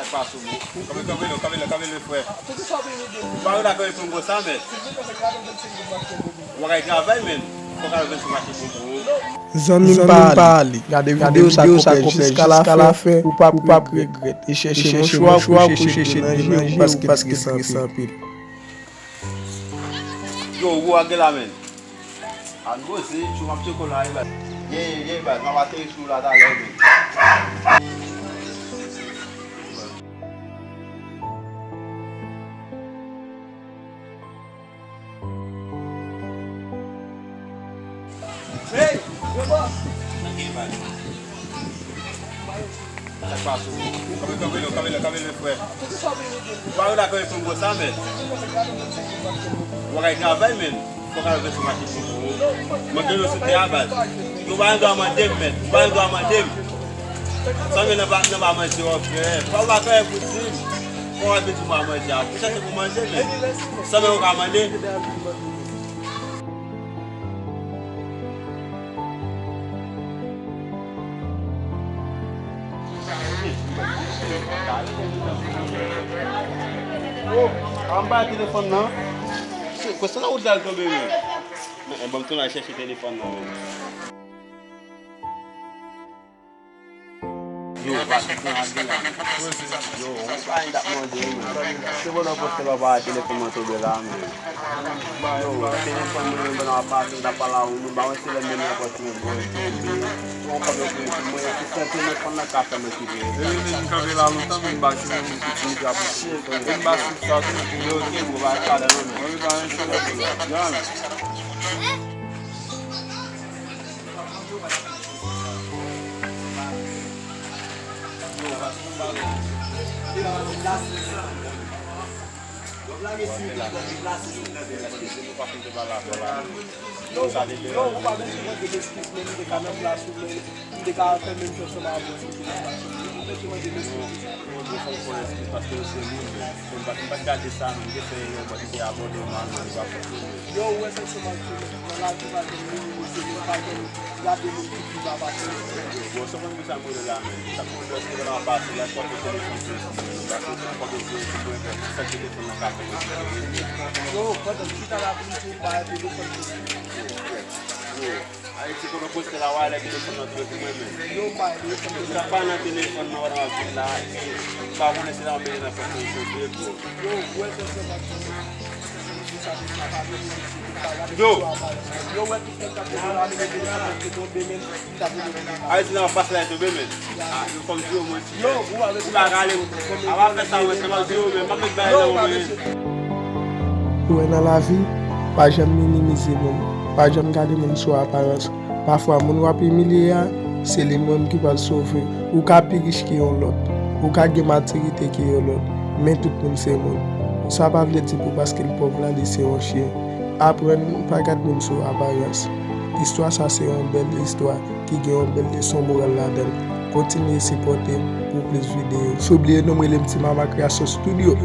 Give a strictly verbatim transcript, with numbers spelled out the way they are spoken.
Pa sou mwen. Kanpe, kanpe, kanpe, kanpe, frè. Ou pa dakò pou m konsa, men. Ou pa ka travay, men. Fò katrevensenk mache pou ou. Zanmi m pa ale. Gade videyo sa konplè jiska lafen, ou p ap regrèt. E chèche mouchwa pou chèche denanje ou paske l très anpil. Yo, ou a gen la, men. An goze, tchou, m ap tcheke w la, e baz. Ye, ye, baz, m ap ateri sou ou la talè, men. Hey, yo, baz. Sa k pase w? Kanpe, kanpe, kanpe, kanpe, frè. Ou pa dakò pou m konsa, men. Ou pa ka travay, men. Fò katrevensenk mache pou ou. Mande nou sou tè a, baz. Nou pa gen dwa mande m, men. Nou pa gen dwa mande m. Sa men nan pa, nan pa manje w, frè. Pa w pa fè pou di m. Fò w al di m pa manje a. Ou chache pou manje, men. Sa men ou ka mande. Oh, anba telefòn nan. Se, se nan wout la l tonbe, men. Men, ban m tounen al chèche telefòn nan, men. Yo, pa, yo, yon bagay m t ap mande w, men. Se pandan poste la w pa wè telefòn mwen tonbe la, men. Yo, telefòn mwen, men, pandan w ap pase, m t ap pale a yon moun, ba mwen se lè m mennen yon pòt mwen, bò, l tonbe. Yon kòb yo voye pou mwen, se sèl telefòn nan ka fè mwen kite. Epi, men, m kanpe la lontan, men m pa jwenn moun ki di m di ap, men m pa sou sa tou. Yo, ok, bro, ba, sa la, non, men. Mwen, pa yon sou la, bro. Yo, yo, ou pa bezwen mande m eskiz, men m te ka nan plas ou, men m te ka fè menm jan ansanm avè w si m te nan plas ou. Ou bezwen mande m eskiz. Mwen, mwen fò m fè yon eskiz paske yo se moun, men. Mwen pa, mwen pa t gade sa, men m te fè erè, mwen te abòne mal, men m pa fè. Yo, ou wè sa k fè m ap di w, nan lavi pa janm minimize, men pa janm gade moun ki pi ba pase w. Bon, sa konn ki sa m rele la, men. Sa konn lè se nan pase, lè sòti telefòn se sou mwen, paske se kòm yo voye sou mwen, men sa ki te fè nan ka fè mwen. Yo, pandan m chita la pou m di w m pa telefòn pou mwen. Yo. Ayiti, kote w poste la, w a lè telefòn nan tonbe pou mwen menm. Yo, m pa gen telefòn nan. Sa pa nan telefòn nan, w ap di la, epi m pa konnen si l ap mete nan pòt mwen, se vre, bro. Yo, ou wè telefòn nan tonbe. Yo! Yo, ou wè tout moun k ap telefòn nan, ap mete telefòn nan tonbe, men, m t ap mete telefòn nan. Ayiti, nan pase la, tonbe, men. Yo, ou pa bezwen mande m. Ou wè nan lavi, pa janm minimize moun, pa janm gade moun sou aparans. Pafwa, moun w ap imilye a, se li menm ki pral sove. Ou ka pi rich ke yon lòt, ou ka gen matirite ke yon lòt, men tout moun se moun. Sa pa vle di pou paske l pòv la, li se yon chen. Aprann pa gad moun sou aparans. Istwa sa se yon bèl istwa ki gen yon bèl leson moral ladan l. Kontinye sipòte m pou plis videyo. Sou bliye non m rele m Ti Mama Kreasyon Studio.